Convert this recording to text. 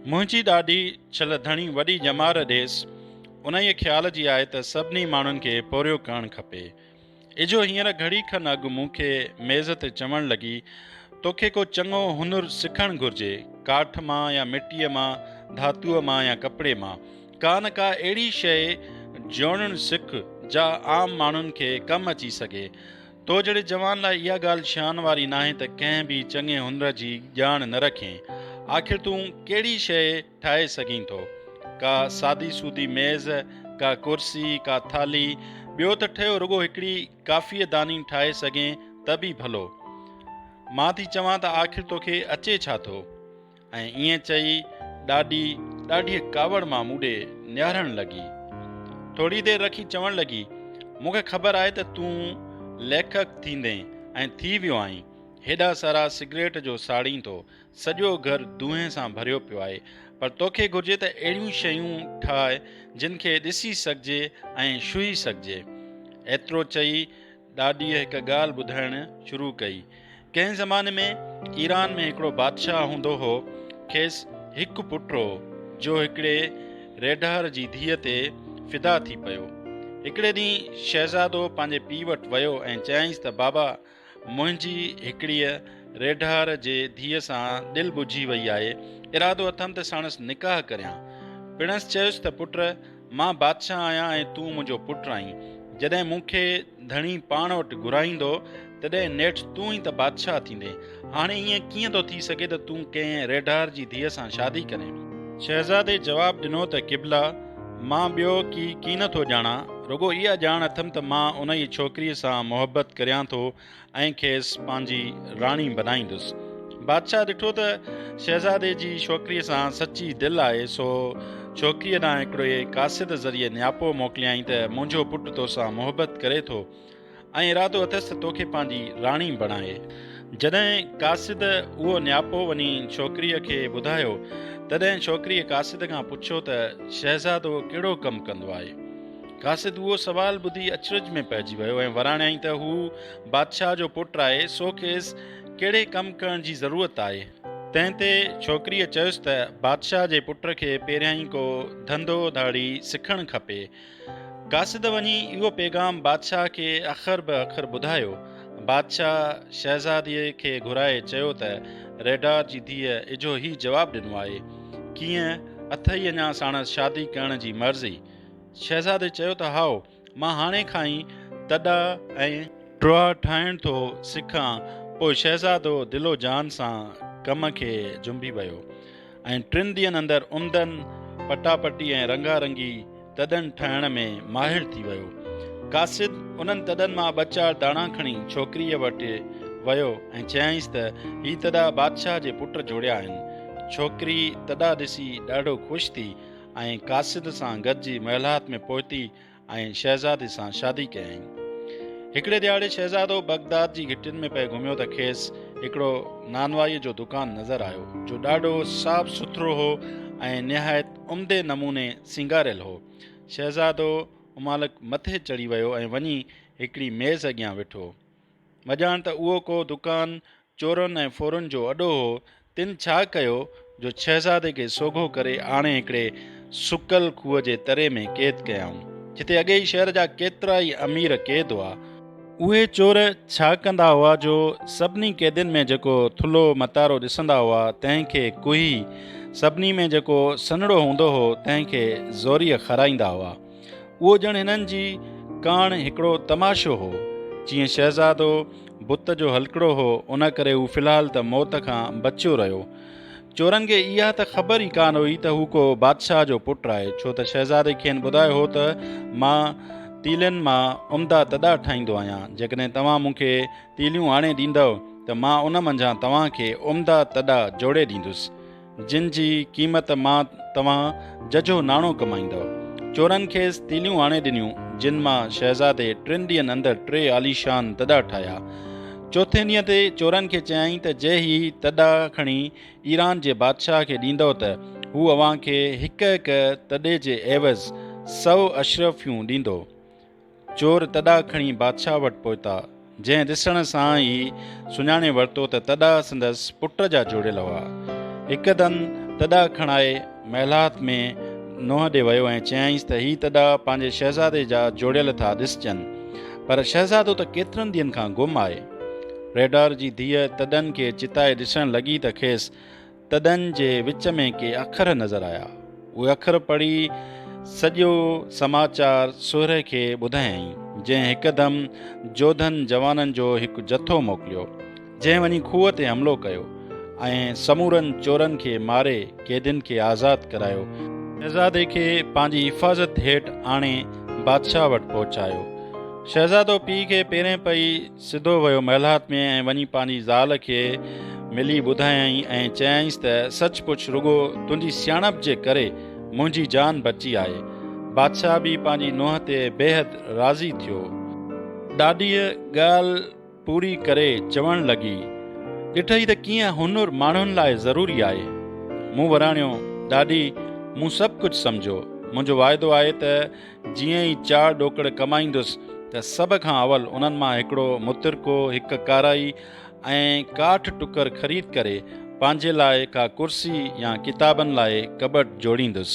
منهنجي ڏاڏي ڇل ڌڻي وڏي ڄمار ڏيس، انهيء خيال جي آهي ته سڀني ماڻهن کي پورهيو ڪرڻ کپي. اجهو هينئر گهڙي کن اڳ مون کي ميز تي چوڻ لڳي، توکي ڪو چڱو هنر سکڻ گهرجي، ڪاٺ مان يا مٽيء مان، ڌاتوء مان يا ڪپڙي مان. ڪا نه ڪا اهڙي شيء جوڙڻ سک، جا عام ماڻهن کي ڪم اچي سگهي. تو جهڙي جوان لاء اها ڳالهه شان واري ناهي ته ڪنهن به چڱي هنر جي ڄاڻ نه رکين. آخر تون ڪهڙي شيء ٺاهي سگهين ٿو؟ ڪا سادي سودي ميز، ڪا ڪرسي، ڪا ٿالهي، ٻيو ته ٺهيو رڳو هڪڙي ڪافيء داني ٺاهي سگهين ته به ڀلو. مان ٿي چوان ته آخر توکي اچي ڇا ٿو؟ ۽ ائين چئي ڏاڏي ڏاڍيء ڪاوڙ مان مون ڏي نهارڻ لڳي. ٿوري دير رکي چوڻ لڳي، مون کي خبر آهي ته تون ليکڪ ٿيندين ۽ ٿي ويو آهين. هيڏا سارا سگريٽ جو ساڙين ٿو. سڄو گهر دونهين سان ڀريو پيو آهي. پر توکي گهرجي ته اهڙيون شيون ٺاهه جن کي ڏسي سگهجي ۽ ڇهي سگهجي. ايترو چئي ڏاڏيء هڪ ڳالهه ٻڌائڻ شروع ڪئي. ڪنهن زماني ۾ ايران ۾ هڪڙو بادشاهه هوندو هو. کيس هڪ پٽ هو، جو هڪڙي ريڍار جي ڌيء تي فدا ٿي پيو. هڪڙي ڏينهن شهزادو پنهنجي پيء وٽ ويو ۽ چيائينس ته بابا! منهنجي هڪڙيء ريڍار جي ڌيء سان دل ٻجهي وئي آهي، ارادو اٿم ته ساڻس نڪاح ڪريان. پڻس چيس ته پٽ! مان بادشاهه آهيان ۽ تون منهنجو پٽ آهين. جڏهن مون کي ڌڻي پاڻ وٽ گهرائيندو، تڏهن نيٺ تون ئي ته بادشاهه ٿيندين. هاڻي ائين ڪيئن ٿو ٿي سگهي ته تون ڪنهن ريڍار جي ڌيء سان شادي ڪرين؟ شهزادي جواب ڏنو ته قبلا، مان ٻيو ڪي ڪين ٿو ڄاڻان، رڳو اها ڄاڻ اٿم ته مان انهيء ڇوڪريء سان محبت ڪريان ٿو ۽ کيس پنهنجي راڻي بنائيندس. بادشاهه ڏٺو ته شهزادي جي ڇوڪريء سان سچي دل آهي، سو ڇوڪريء ڏانهن هڪڙي قاصد ذريعي نياپو موڪليائين ته منهنجو پٽ توسان محبت ڪري ٿو ۽ ارادو اٿس ته توکي پنهنجي راڻي بڻائي. جڏهن قاصد اهو نياپو وڃي ڇوڪريء کي ٻڌايو، تڏهن ڇوڪريء قاصد کان پڇيو ته شهزادو ڪهڙو ڪم ڪندو آهي؟ قاصد اهو سوال ٻڌي اچرج ۾ پئجي ويو ۽ وراڻيائين ته هو بادشاهه جو پٽ آهي سو کيس ڪهڙي ڪم ڪرڻ جي ضرورت آهي؟ تنهن تي ڇوڪريء چيس ته بادشاهه جي پٽ کي پهريائين ڪو ڌنڌو ڌاڙي سکڻ کپي. قاصد وڃي اهو پيغام بادشاهه کي اکر به اکر ٻڌايو. بادشاهه شهزاديء کي گهرائي چيو ته ريڍار جي ڌيء اجهو هي جواب ڏنو آهي. ڪيئن اٿئي اڃا ساڻس شادي ڪرڻ جي مرضي؟ شهزادي چيو ته هائو، مان هاڻي کان ئي تڏا ۽. ٽوها ٺاهڻ ٿو سکان. پوء شهزادو دل و جان سان ڪم کي جنبي ويو ۽ ٽن ڏينهن اندر عمدن پٽاپٽي ۽ رنگا رنگي تڏن ٺاهڻ ۾ ماهر ٿي ويو. قاصد انهن تڏن مان ٻه چار داڻا کڻي ڇوڪريء وٽ ويو ۽ چيائينس ته هي تڏا بادشاهه جي پٽ جوڙيا آهن. ڇوڪري تڏا ڏسي ڏاڍو خوش ٿي ۽ قاصد سان گڏجي محلات ۾ پهتي ۽ شهزادي سان شادي ڪيائين. هڪڙي ڏهاڙي شهزادو بغداد جي گهٽين ۾ پئي گهميو ته کيس هڪڙو نانوائيء جو دڪان نظر آيو، جو ڏاڍو صاف سٿرو هو ۽ نهايت عمدي نموني سينگاريل هو. شهزادو امالڪ مٿي چڙهي ويو ۽ وڃي هڪڙي ميز اڳيان ويٺو. مڄاڻ ته اهو ڪو دڪان چورن ۽ ڦورن جو اڏو هو، تن ڇا ڪيو جو شهزادي کي سوگهو ڪري آڻي هڪڙي سڪل کوهه جي تري ۾ قيد ڪيائون، جتي اڳي ئي شهر جا ڪيترائي امير قيد هئا. اهي چور ڇا ڪندا هئا جو سڀني قيدين ۾ جيڪو ٿلهو متارو ڏسندا هئا، تنهن کي ڪهي، سڀني ۾ جيڪو سنهڙو هوندو هو، تنهن کي زوريء کارائيندا هئا. اهو ڄڻ هنن جي ڪاڻ هڪڙو تماشو هو. جيئن شهزادو بت جو هلڪڙو هو، ان ڪري هو في الحال ته موت کان بچيو رهيو. چورن کي اها ته خبر ئي ڪانه هئي ته هو ڪو بادشاهه جو پٽ آهي، ڇو ته شهزادي کين ٻڌايو هو ته مان تيلين مان عمدا تڏا ٺاهيندو آهيان، جيڪڏهن توهان مون کي تيليون آڻي ڏيندؤ ته مان ان منجهان توهان کي عمدا تڏا جوڙي ڏيندس. جن جي قيمت مان توهان ججهو ناڻو ڪمائيندؤ. چورن کيس تيليون آڻي ڏنيون، جن مان شهزادي ٽن ڏينهن اندر ٽي عاليشان تڏا ٺاهيا. چوٿين ڏينهن تي چورن کي چيائين ته جي هي تڏا کڻي ايران جي بادشاهه کي ڏيندؤ ته هو اوهان کي هڪ هڪ تڏي جي عيوض سؤ اشرفيون ڏيندو. چور تڏا کڻي بادشاهه وٽ پهتا، جنهن ڏسڻ سان ئي سڃاڻي ورتو ته تڏا سندس پٽ جا جوڙيل هئا. هڪدم تڏا کڻائي محلات ۾ نونهن ڏي ويو ۽ چيائينس ته هي تڏا پنهنجي شهزادي جا جوڙيل ٿا ڏسجن، پر شهزادو ته ڪيترن ڏينهن کان گم آهي. ريڍار جي ڌيء تڏن کي چتائي ڏسڻ لڳي ته کيس تڏن جي وچ ۾ ڪي اکر نظر آيا. اهي اکر پڙهي سڄو سماچار سهري کي ٻڌايائين، جنهن هڪدم جوڌن جوانن جو هڪ جٿو موڪليو. جنهن وڃي کوهه تي حملو ڪيو ۽ سمورن چورن کي ماري قيدين کي آزاد ڪرايو. شهزادي کي پنهنجي حفاظت هيٺ آڻي بادشاهه وٽ پهچايو. شهزادو پيء کي پيرين پئي سڌو ويو محلات ۾ ۽ وڃي پنهنجي زال کي ملي ٻڌايائين ۽ چيائينس ته سچ پچ رڳو تنهنجي سياڻپ جي ڪري منهنجي جان بچي آهي. بادشاهه به پنهنجي نونهن تي بيحد راضي ٿيو. ڏاڏيء ڳالهه پوري ڪري چوڻ لڳي، ڏٺئي ته ڪيئن هنر ماڻهن لاء ضروري آهي. مون وراڻيو، ڏاڏي، مون سڀ ڪجهه سمجهيو. منهنجو واعدو آهي ته جيئن ئي چار ڏوڪڙ ڪمائيندس ته سڀ کان اول انهن مان هڪڙو مترڪو، هڪ ڪارائي ۽ ڪاٺ ٽڪر خريد ڪري پنهنجي لاء ڪا ڪرسي يا ڪتابن لاء ڪٻٽ جوڙيندس.